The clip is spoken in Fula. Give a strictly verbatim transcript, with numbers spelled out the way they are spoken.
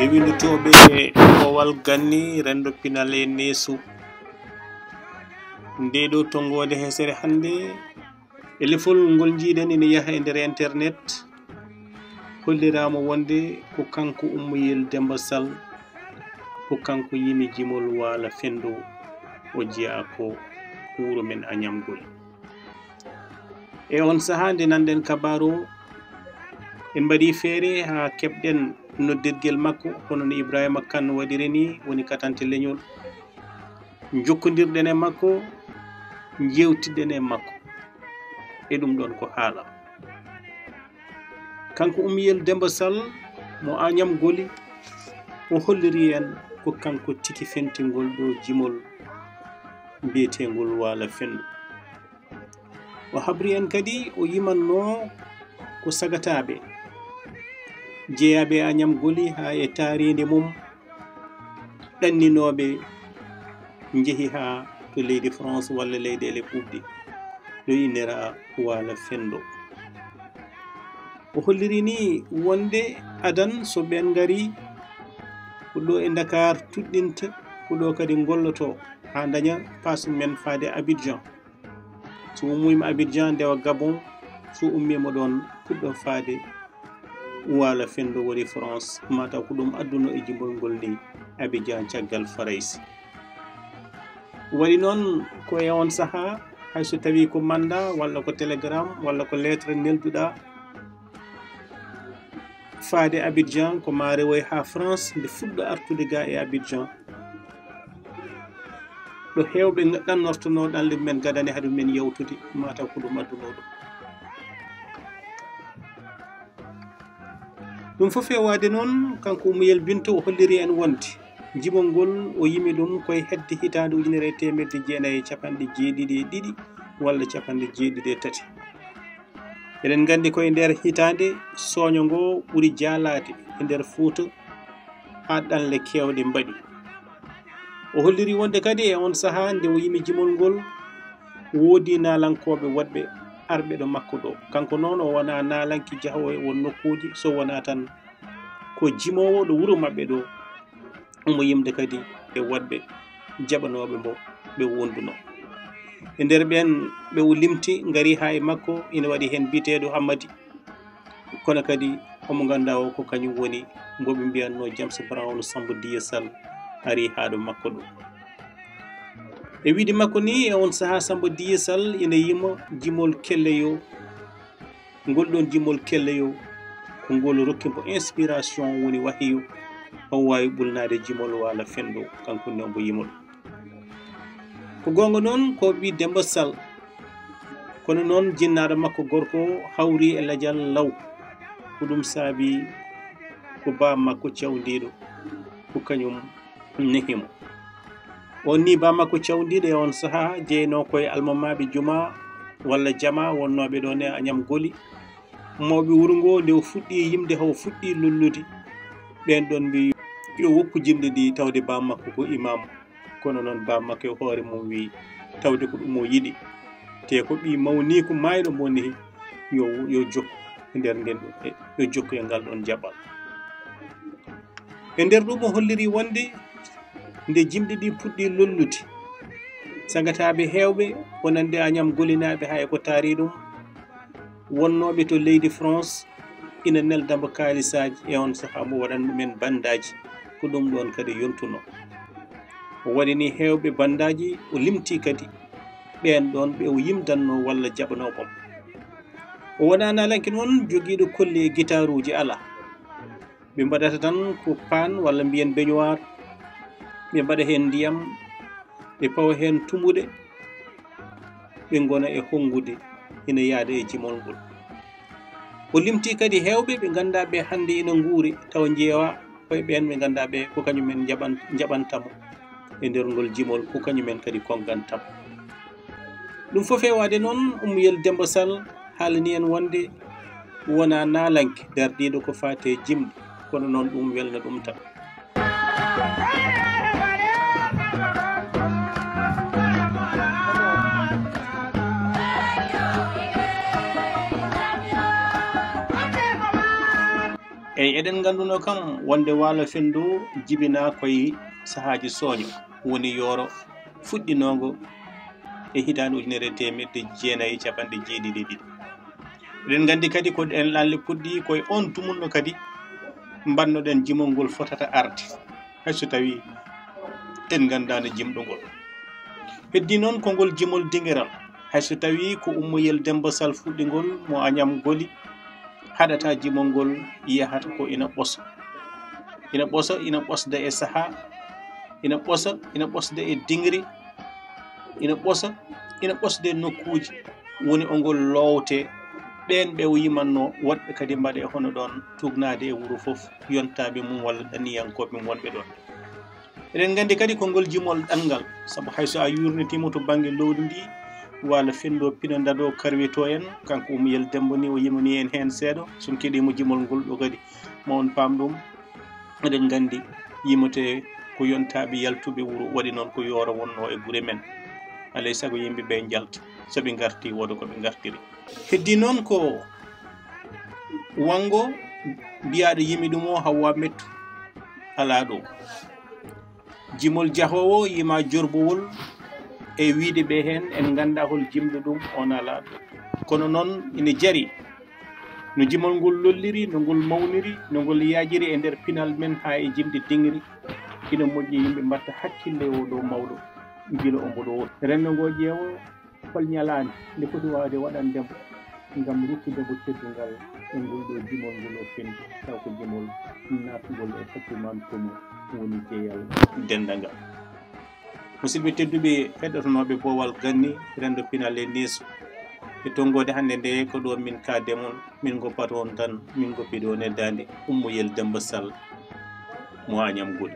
E winndotooɓe Owal Ganni, renndo pinal e neesu. Ndee ɗoo tonngoode hesere hannde, e lefol ngol njiiɗen ene yaha e nder internet, holliraama wonde ko kanko Ummuyel Demba Sall, ko kanko yimi jimol Waala Fenndo, o jeyaa ko wuro men Agnam Goli. E on sahaa nde nanɗen kabaaru o, en mbaɗii feere haa keɓɗen noddirgel makko, kono no Ibrahima Kane waɗiri ni, woni katante leñol. Njokkondirɗen e makko, njeewtiɗen e makko. E ɗum ɗoon ko haala. Kanko Ummiyel Demba Sall mo Agnam Goli, o holliri en ko kanko tigi fenti ngol ɗoo jimol mbiyeteengol Waala Fenndo. O habri en kadi o yimanno ko sagataaɓe jeyaaɓe e Agnam Goli haa e taariindi mum, ɗanninooɓe njehi haa to leydi France walla leyɗeele ɓuuɓɗe, ɗo innira Waala Fenndo. O holliri ni wonde adan so ɓeen ngari ko ɗo e Dakar tuɗɗinta, ko ɗo kadi ngolloto haa ndaña passe men faade Abidjan. So ummiima Abidjan, ndewa Gabon, so ummiima ɗoon, puɗɗo faade Waala Fenndo woni France, mataw ko ɗum adduno e jimol ngol ni Abidjan caggal Farayse. Waɗi noon ko e on sahaa, hay so tawii ko mannda, walla ko télégramme, walla ko lettre nelduɗaa faade Abidjan, ko maa rewoy haa France, nde fuɗɗo artude ga e Abidjan. Ɗo heewɓe ɗannortonoo ɗanle men gadane hade men yawtude, mataw ko ɗum adduno ɗum. Ɗum fof feewaade noon, kanko Ummuyel Binta o holliri en wonde jimol ngol o yimi ɗum koye hedde hitaande ujunere e teemedde jeenayi e capanɗe jeeɗiɗi e ɗiɗi walla capanɗe jeeɗiɗi e tati. Eɗen nganndi koye nder hitaande sooño ngo ɓuri jaalaade e nder Fuuta, haa ɗanle keewɗe mbaɗi. O holliri wonde kadi e on sahaa nde o yimi jimol ngol, woodi naalankooɓe woɗɓe arɓe ɗo makko ɗo. Kanko noon o wonaa naalanke jahoowo e won nokkuuji, so wonaa tan ko jimoowo ɗo wuro maɓɓe ɗo. Omo yimde kadi e woɗɓe jaɓanooɓe mbo ɓe wonduno. E nder ɓeen ɓe o limti ngari haa e makko, ina waɗi heen biyeteeɗo Hammadi, kono kadi omo nganndaa o ko kañum woni mbo ɓe mbiyatno James Brown, Samba Diye Sall ari haa ɗo makko ɗo. E wiide makko ni, e on sahaa Samba Diye Sall ina yima jimol kelleyo. Ngol ɗoon jimol kelleyo, ko ngol rokki mbo inspiration, woni wahiyo, o waawi ɓulnaade jimol Waala Fenndo, kanko ne mbo yimol. Ko goonga noon, ko ɓii Demba Sall, kono noon jinnaaɗo makko gorko hawri e lajal law. Ko ɗum saabi ko baaba makko cawndiiɗo, ko kañum nehi mo. On ni baaba makko cawndiiɗo e on sahaa jeynoo ko e almamaaɓe juma walla jama wonnooɓe ɗoon e Agnam Goli. Mawɓe wuro ngo nde o fuɗɗi yimde, haw fuɗɗi lollude, ɓeen ɗoon mbi yo woppu jimɗi ɗi tawde baaba makko ko imam. Kono noon baaba makko e hoore mum wi tawde ko ɗum o yiɗi, te ko ɓii mawniiko maayɗo mo nehi, yo, yo jokku e nder ngel, yo jokku e ngal ɗoon jaɓal. E nder ɗum o holliri wonde nde jimɗi ɗi puɗɗi lollude, sagataaɓe heewɓe wonande Agnam Golinaaɓe, hay ko taari ɗum, wonnooɓe to leydi France ina nelda mbo kaalisaaji e on sahaa, mbo waɗan ɗumen bandaaji, ko ɗum ɗoon kadi yontuno. O waɗani heewɓe bandaaji, o limti kadi ɓeen ɗoon ɓe o yimdanno walla jaɓanoo ɓom. O wonaa naalanke noon jogiiɗo kolli e gitaaruuji, alaa. Ɓe mbaɗata tan ko paan walla mbiyen beñuwaar, ɓe mbaɗa heen ndiyam, ɓe pawa heen tumbuɗe, ɓe ngona e honngude ina yaada e jimol ngol. O limti kadi heewɓe ɓe ngannduɗaa ɓe hannde ina nguuri tawa njeewa koye ɓeen ɓe ngannduɗaa ɓe ko kañum en njaɓan-, njaɓanta mo e nder ngol jimol, ko kañum en kadi konnganta mo. Ɗum fof feewaade noon, Ummuyel Demba Sall haalani en wonde wonaa naalanke dardiiɗo ko faati e jimɗi, kono noon ɗum welna ɗum tan. Eyi, eɗen ngannduno kam wonde Waalo Fenndo jibinaa koye sahaaji sooño, woni yooro fuɗɗinoongo e hitaande ujunere e teemedde jeenayi e capanɗe jeeɗiɗi e ɗiɗi. Eɗen nganndi kadi ko ɗeen ɗaanle puɗɗi koye oon dumunna kadi mbaɗnoɗen jimol ngol fotata arde, hay so tawii en nganndaano jimɗo ngol. Heddii noon ko ngol jimol dingiral, hay so tawii ko ummoyel Demmba Sal fuɗɗingol mo Añam Goli, haɗata jimol ngol yahata ko ina ɓosa. Ina ɓosa, ina ɓosda e sahaa, ina ɓosa, ina ɓosda e dingri, ina ɓosa, ina ɓosda e nokkuuji woni o ngol loowte. Ɓeen ɓe o yimanno, woɗɓe kadi mbaɗe hono ɗoon, tuugnaade e wuro fof, yontaaɓe mum walla ɗanniyankooɓe mum wonɓe ɗoon. Eɗen nganndi kadi ko ngol jimol ɗanngal, sabu hay so a yuurnitiima to bannge lowdi ndi, Waalo Fenndo, Pino Ndado, Karwito en, kanko Ummuyel Demmba ni o yimani en heen seeɗa, so en keɗiima jimol ngol ɗo kadi, ma on paam ɗum. Eɗen nganndi yimete ko yontaaɓe yaltuɓe wuro, waɗi noon ko yooro wonno e gure men. Alay sago yimɓe ɓe njalta, so ɓe ngarti, wooda ko ɓe ngartiri. Heddii noon ko wanngo mbiyaaɗo yimi ɗum o Hawwa Mettu, alaa ɗo. Jimol jahoowo yima jorbowol, e wiyde ɓe heen en nganndaa hol jimɗo ɗum, on alaa ɗo. Kono noon ina jari no jimol ngol lolliri, no ngol mawniri, no ngol yaajiri e nder pinal men haa e jimɗi dingri. Ina moƴƴi yimɓe mbaɗta hakkille e oo ɗo mawɗo, gila ombo ɗo woni. Renndo ngo ƴeewo hol ñalaande nde foti waawde waɗande mo ngam ruttude mo teddungal e ngol ɗo jimol ngol o Fenndo, taw ko jimol naatgol e hakkunde men kono woni jeyal denndangal. Musidɓe tedduɓe heɗotonooɓe Boowal Ganni, renndo pinal e neesu, e tonngoode hannde nde ko ɗo min kaade mon, min ngoppata on tan, min ngoppi ɗo ne daande Ummuyel Demmba Sal mo Añam Goli.